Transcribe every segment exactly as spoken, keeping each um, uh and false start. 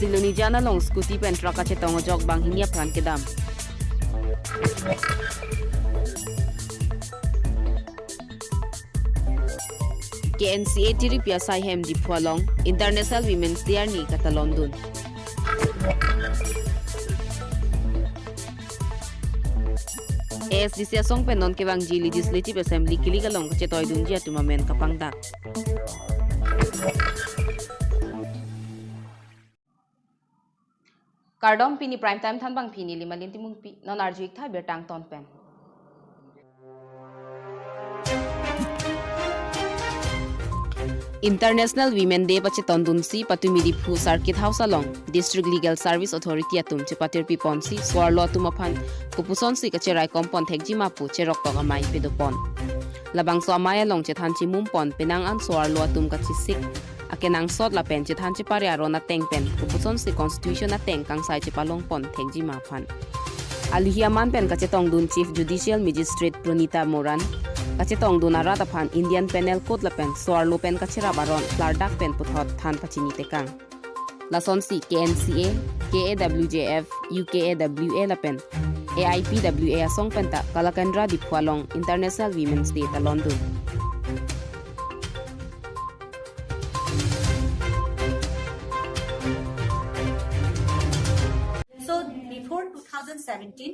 Silonijan along scooty pen truck kachetong ajok banghini apran kedam. K N C A tiripi asai hem Diphu along International Women's Day arni katalondun. A S D C asong pen non kevangji Legislative Assembly kilik along kachetoidunji atum amen kapangdak. Kardom, pini Prime Time thanbang pini Limalin Timungpi, non arju-ik tha birta angton pen. International Women Day pachetondunsi patumi Diphu Circuit House along District Legal Service Authority atum chepatirpi ponsi so-arlo atum aphan kopuson si kacheraikom pon thekji ma pu cheroktok amei pado pon. Labangso amei along chethan chimum pon penang an so-arlo atum kachesik akenangsot lapen chethan chepare aron ateng pen kopuson si Constitution ateng kangsai chepalong pon thekji ma aphan. Alihi aman pen kachetongdun Chief Judicial Magistrate Pranita Moran, kachetongdun arat aphan Indian Penal Code lapen so-arlo pen kacherap aron klardak pen puthot than pachini tekang. Lasonsi K N C A, K A W J F, U K A W A lapen A I P W A asong penta Kalakandra Diphu along International Women's Day talondun. So before two thousand seventeen,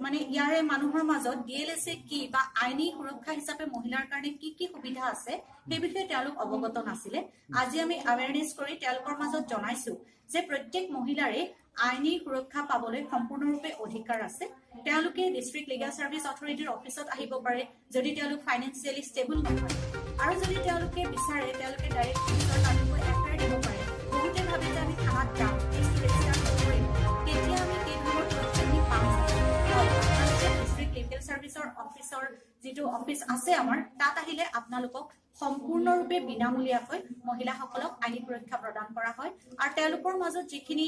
মানে ইয়াৰে মানুহৰ মাজত ডি এল এছ এ কি বা আইনী সুৰক্ষা হিচাপে মহিলাৰ কাৰণে কি কি সুবিধা আছে, সেই বিষয়ে তেওঁলোক অৱগত নাছিলে। আজি আমি এৱেৰনেছ কৰি তেওঁলোকৰ মাজত জনাইছো যে প্ৰত্যেক মহিলাৰে আইনী সুৰক্ষা পাবলৈ সম্পূৰ্ণৰূপে অধিকাৰ আছে। তেওঁলোকে ডিষ্ট্ৰিক্ট লিগেল ছাৰ্ভিচ অথৰিটিৰ অফিচত আহিব পাৰে, যদি তেওঁলোক ফাইনেন্সিয়েলি ষ্টেবল নহয়। আৰু যদি তেওঁলোকে বিচাৰে, তেওঁলোকে ডাইৰেক্ট পুলিচৰ তাতো এফ আই আৰ দিব পাৰে। বহুতে ভাবে যে আমি থানাত যাম, কেছটো ৰেজিষ্টাৰ নকৰিম, তেতিয়া আমি এই ধৰণৰ সুৰক্ষাখিনি পাম জানো? হয়, আপোনালোকে ডিষ্ট্ৰিক্ট লিগেল ছাৰ্ভিচৰ অফিচৰ যিটো অফিচ আছে আমাৰ, তাত আহিলে আপোনালোকক সম্পূৰ্ণৰূপে বিনামূলীয়াকৈ মহিলাসকলক আইনী সুৰক্ষা প্ৰদান কৰা হয়। আৰু তেওঁলোকৰ মাজত যিখিনি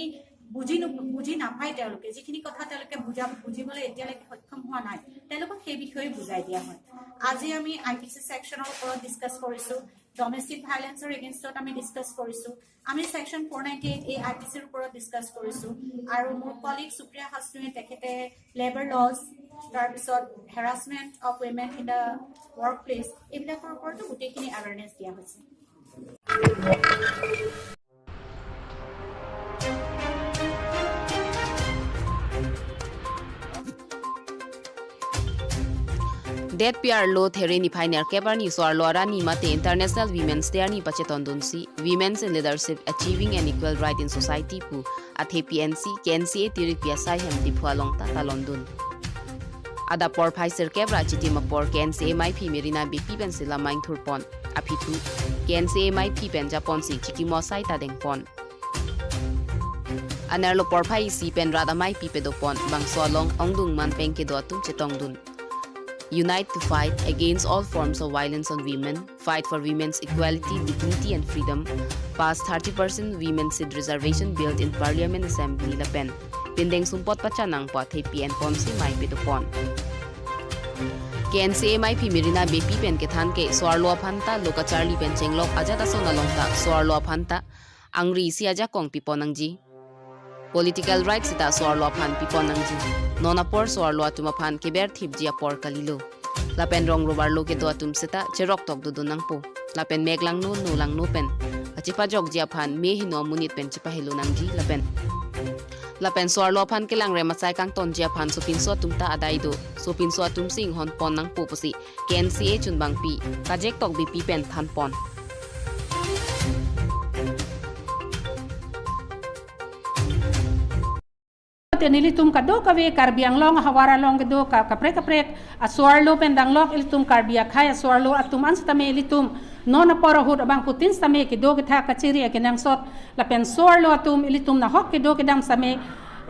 বুজি ন-, বুজি নাপায় তেওঁলোকে, যিখিনি কথা তেওঁলোকে বুজা-, বুজিবলৈ এতিয়ালৈকে সক্ষম হোৱা নাই, তেওঁলোকক সেই বিষয়ে বুজাই দিয়া হয়। আজি আমি আই পি চি ছেকশ্যনৰ ওপৰত ডিছকাছ কৰিছো, ডমেষ্টিক ভায়লেন্সৰ এগেইনষ্টত আমি ডিছকাছ কৰিছো। আমি section four ninety eight A I P চিৰ ওপৰত ডিছকাছ কৰিছো আৰু মোৰ কলিগ সুপ্ৰিয়া হাছনুৱে তেখেতে লেবাৰ লজ, তাৰপিছত harassment of women in the work place, এইবিলাকৰ ওপৰতো গোটেইখিনি এৱেৰনেছ দিয়া হৈছে। Det pi arlo There niphai nerkep arni so-arlo arni mate International Women's Day arni pachetondunsi Women's in Leadership, Achieving an Equal Right in Society pu athepi ensi K N C A tiripi asai hem Diphu along ta talondun. Adap porphai sirkep ra chitim apor K N C A maiphi Merina Beypi pensi lamang thurpon. Aphi thu, K N C A maiphi pen japonsi chikimo asai ta dengpon. Anerlo porphai isi pen rat amei pi pedopon, bangso along ongdung manpeng kedo atum chetongdun. Unite to fight against all forms of violence on women, fight for women's equality, dignity and freedom, pass thirty percent women seat reservation bill in Parliament Assembly lapen pindeng sumpot pachanang pu athepi enponsi mei pedopon. K N C A maiphi Merina Beypi pen kethan ke so-arlo aphan ta lo kacharli pen chenglok ajat ason along ta so-arlo aphan ta angri isi ajakong pipon nangji. Political right sita so-arlo aphan pipon nangji. Non apor so-arlo atum aphan keber thipji apor kalilo. Lapen rong robar lo kedo atum sita cheroktok dodun nangpo. Lapen mek langno no langno pen kachepajokji aphan me heno amonit pen chepahelo nangji lapen. Lapen so-arlo aphan kelang rem asai kangtonji aphan sopinso atum ta adai do. Sopinso atum si inghonpon nangpo pusi K N C A chunbangpi Kajek Tokbipi pen thanpon. Te nelitum kadokave Karbi Anglong ahavar along kedo ka-, kaprek kaprek aso-arlo pen danglok ilitum Karbi akhei aso-arlo atum an sitame ilitum non apor ahut abangphutin sitame kedo kethak kachiri akenangsot lapen so-arlo atum ilitum nahok kedo kedam sitame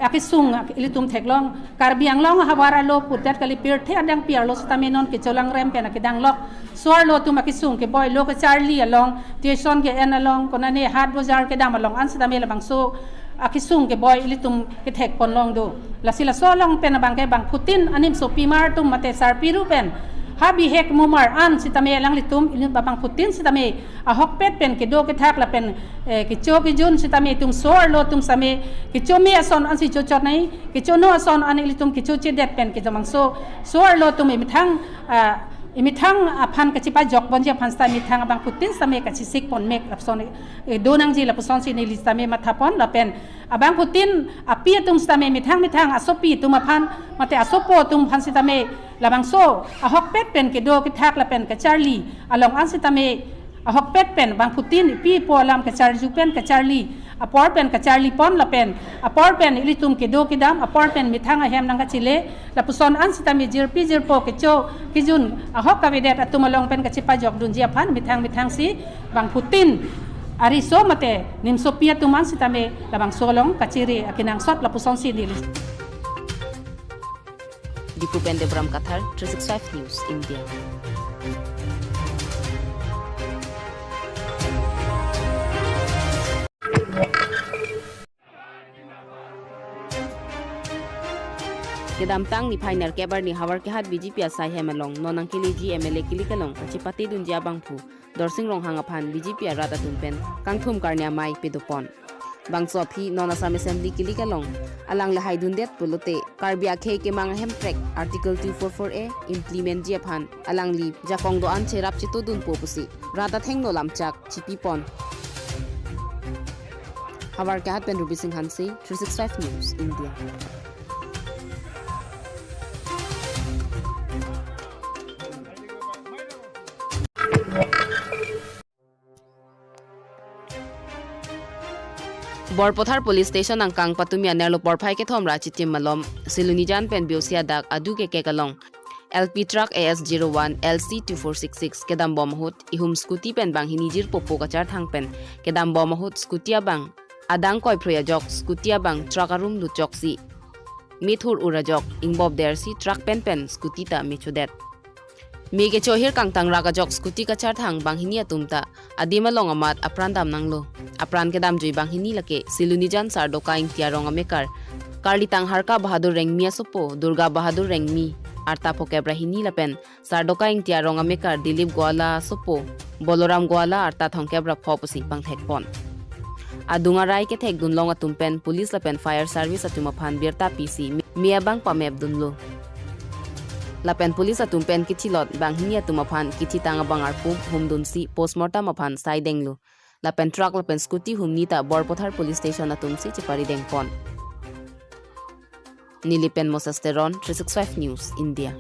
akesung ak-, ilitum theklong. Karbi Anglong ahavar arlo putet kali pirthe adang pi arlo sitame non kecholang rem pen akedanglok so-arlo atum akesung keboi lo kacharli along, tuition ke-en along, konane hat bojar kedam along an sitame labangso akesung keboi ilitum kethekpon long do. Lasi laso along pen abangke bangphutin anim sopimar atum mate sarpi ru pen Ha bihek mumar an sitame alanglitum inut abangphutin sitame ahokpet pen kedo kethak lapen, eh, kecho kejun sitame itum so-arlo atum sitame kecho me ason ansi chochot nai, kecho no ason an ilitum kechochedet pen kejamangso so-arlo atum emethang, ah, emethang aphan kachepajok ponji aphan sitame emethang abangphutin sitame kachesik pon mek lapuson, eh, do nangji lapusonsi neli sitame matha pon lapen abangphutin api atum sitame methang methang asopi atum aphan mate asopo atum aphan sitame labangso ahokpet pen kedo kethak lapen kacharli along an sitame ahokpet pen bangphutin ipi ipo alam kacharju pen kacharli apor pen kacharli pon lapen apor pen ilitum kedo kedam apor pen methang ahem nangkachele lapuson an sitame jirpi jirpo kecho kejun ahok kavedet atum along pen kachepajok dunji aphan methang methangsi bangphutin ariso mate nimsopi atum an sitame labangso along kachere akenangsot lapusonsi neli. Diphu pen Debram Kathar, three six five News, India. Kedamtang niphai nerkep arni Howraghat B J P asai hem along non nangkeleji M L A kilik along kachepate dunji abangphu Dorsing Ronghang aphan B J P arat atum pen kangthum karni amei pado pon. Bangso aphi non Assam Assembly kilik along alang lahai dundet pulote Karbi akhei kemang ahemprek Article two four four A implementji aphan alangli jakong do-an cherap cheto dunpo pusi rat athengno lamchak chipi pon. Howraghat pen Ruby Singh Hanse, three six five News, India. Borpathar Police Station angkang patumi anerlo porphai kethom ra chitim malom Silonijan pen B O C adak adu kekek along L P truck A S zero one L C two four six six kedambom ahut ihum scooty pen banghini jirpo po kacharthang pen kedambom ahut scooty abang adang koiproi ajok scooty abang truck arum lutjok si mithur ur ajok ingbop dersi truck pen pen scooty ta mechodet. Me kecho ahir kangtangrak ajok scooty kacharthang banghini atum ta adim along amat apran damnanglo. Apran kedamjui banghini lake Silonijan Sardoka Ingti arong amekar Karlitang Harka Bahadur Rengmi asopo Durga Bahadur Rengmi arta phokep ra hini lapen Sardoka Ingti arong amekar Dilip Goala asopo Boloram Goala arta thomkep ra pho pusi pangthek pon. Adung arai kethek dunlong atum pen police lapen fire service atum aphan birta pisi me abang pamep dunlo. Lapen police atum pen kithilot banghini atum aphan kithitang abang arpum humdunsi postmortem aphan saidenglo. Lapen truck lapen scooty humni ta Borpathar Police Station atumsi chepari dengpon. Neli pen Moses Teron, three six five News, India.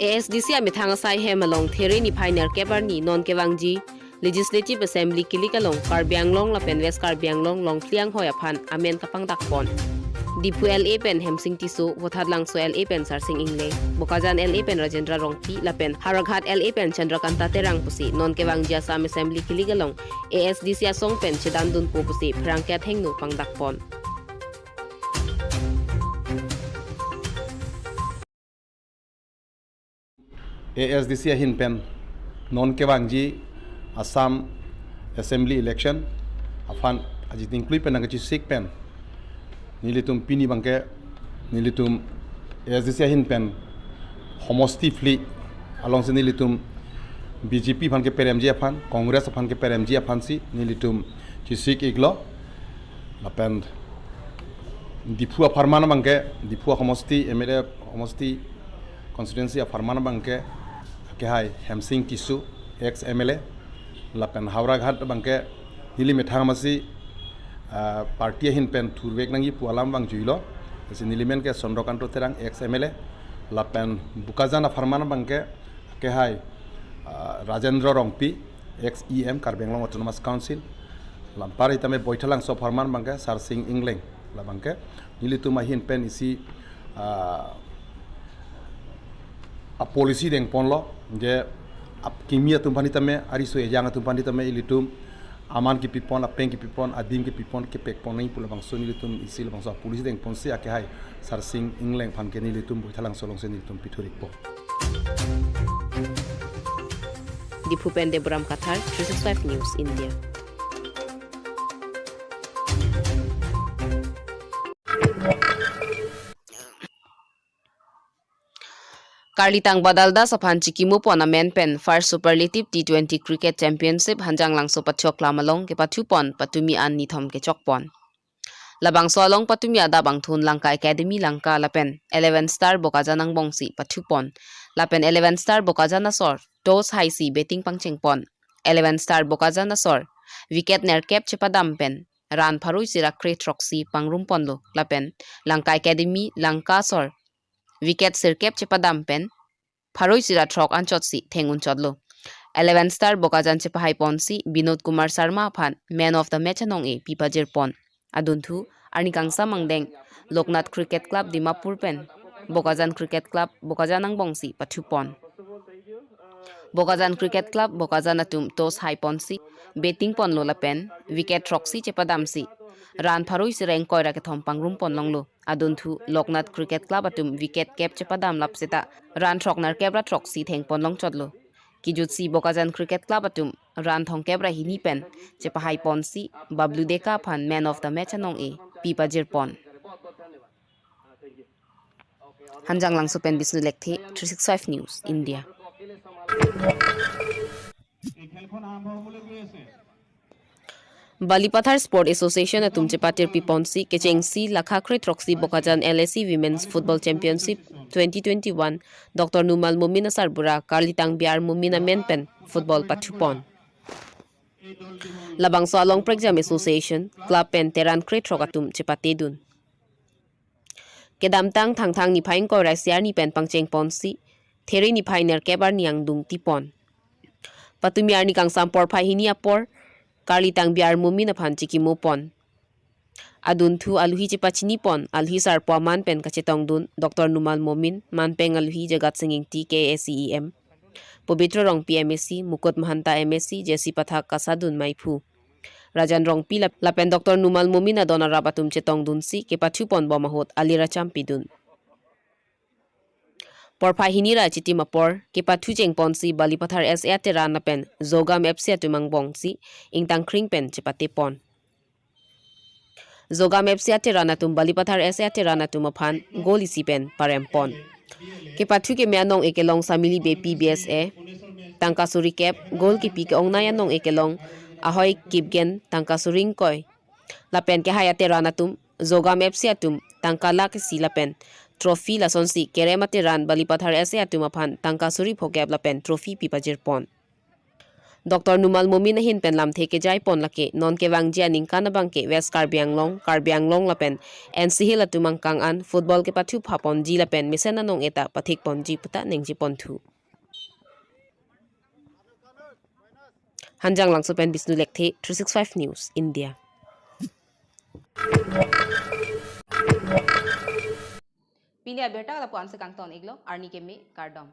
A S D C amethang asai hem along There niphai nerkep arni non kevangji Legislative Assembly kilik along Karbi Anglong lapen West Karbi Anglong longphli anghoi aphan amen kapangdak pon. Diphu L A pen Hemsing Tisso, Vothatlangso L A pen Sarsing Engleng, Bokajan L A pen Rajendra Rongpi lapen Howraghat L A pen Chandrakanta Terang pusi non kevangji Assam Assembly kilik along A S D C asong pen chedan dunpo pusi pherangke athengno pangdak pon. A S D C ahin pen non kevangji Assam Assembly election aphan ajiting klui pen nangkachesik pen nelitum pini abangke nelitum A S D C ahin pen homosti phli alongsi nelitum B J P aphan keperemji aphan, Congress aphan keperemji aphansi nelitum chesik iklo. Lapen Diphu apharman abangke, Diphu homosti, M L A homosti constituency apharman abangke, akehai Hemsing Tisso, ex M L A, lapen Howraghat abangke, neli methang amatsi, ah, party ahin pen thurvek nangji pu alam vangjuilo, lasi neli men ke Chandrakanta Terang, ex M L A, lapen Bokajan apharman abangke, akehai, ah, Rajendra Rongpi, ex E M Karbi Anglong Autonomous Council, lapen par itame Boithalangso apharman abangke Sarsing Engleng, labangke nelitum ahin pen isi, ah, a policy dengponlo, je ap kimi atum aphan itame, ariso ejang atum aphan itame ilitum aman kipipon, apeng kipipon, adim kipipon, kepekpon nangji pu labangso nelitum isi labangso a policy dengponsi akehai Sarsing Engleng aphan ke nelitum Boithalangso alongsi nelitum pithurikpo. Diphu pen Debaram Kathar, three six five News India. Karlitang Badal Das aphan chikimo pon amen pen First Superlative T twenty Cricket Championship Hanjanglangso Pathiok Lam along kepathu pon patumi an nithom kechok pon. Labangso along patumi adap angthun Lanka Academy Lanka lapen eleven Star Bokajan angbongsi pathu pon. Lapen eleven Star Bokajan asor toss haisi batting pangcheng pon. Eleven Star Bokajan asor wicket nerkep chepadam pen run pharo isi ra kre throksi pangrum ponlo lapen Lanka Academy Lanka asor wicket sirkep chepadam pen pharo isi ra throk anchotsi theng unchotlo. Eleven Star Bokajan chepahai ponsi Binod Kumar Sharma aphan Man of the Match anong-e pi pajir pon. Adunthu arni kangsam angdeng Loknath Cricket Club Dimapur pen Bokajan Cricket Club Bokajan angbongsi pathu pon. Bokajan Cricket Club Bokajan atum toss hai ponsi batting ponlo lapen wicket throksi chepadamsi run pharo isi ra ingkoi ra kethom pangrum pon longlo. Adunthu Loknath Cricket Club atum wicket kep chepadam lap seta run throk nerkep ra throksi theng pon longchotlo. Kijutsi Bokajan Cricket Club atum run thomkep ra hini pen chepahai ponsi Bablu Deka aphan Man of the Match anong-e pi pajir pon. Hanjanglangso pen Bishnu Lekthe, three six five News India. Balipathar Sport Association atum chepatir pi ponsi kechengsi lakha kre throksi Bokajan L A C Women's Football Championship twenty twenty-one Doctor Numal Momin asarbura Karlitang B R Momin amen pen football pathu pon. Labangso along prekjam association, club pen teran kre throk atum chepate dun. Kedamtang Thangthang niphai ingkoi ra isi arni pen pangcheng ponsi There niphai nerkep arni angdung ti pon. Patumi arni kangsam porphai hini apor Karlitang B R Momin aphan chikimo pon. Adunthu aluhi chepachini pon aluhi sarpo aman pen kachetong dun Doctor Numal Momin, manpeng aluhi Jagat Sing Ingti K A C E M, Pobitro Rongpi M A C, Mukut Mahanta M A C, J C Pathak kasadun maiphu Rajan Rongpi lap-, lapen Doctor Numal Momin adon arap atum chetong dunsi kepathu pon bom ahut alir acham pidun. Porphai hini ra chitim apor kepathu cheng ponsi Balipathar S A ateran lapen Zogam F C atum angbongsi ingtang kring pen chepate pon. Zogam F C ateran atum Balipathar S A ateran atum aphan goal isi pen parem pon. Kepathu keme anong-e kelong Samili Beypi B S A tangka suri kep, goal kipi ke-ongnei anong-e kelong Ahoi Kipgen tangka suri ingkoi. Lapen kehai ateran atum Zogam F C atum tangka lakh isi lapen trophy, lasonsi kerem ateran Balipathar S A atum aphan tangka suri phokep lapen trophy pi pajir pon. Doctor Numal Momin ahin pen lamthe kejai pon lake non kevangji aningkan abangke West Karbi Anglong, Karbi Anglong lapen N C Hills atum angkang an football kepathu pha ponji lapen mesen anong-e ta pathik ponji puta ningje ponthu. Hanjanglangso pen Bishnu Lekthe, three six five News India. Pini abirta lapu-an si kangton iklo, arni keme kardom.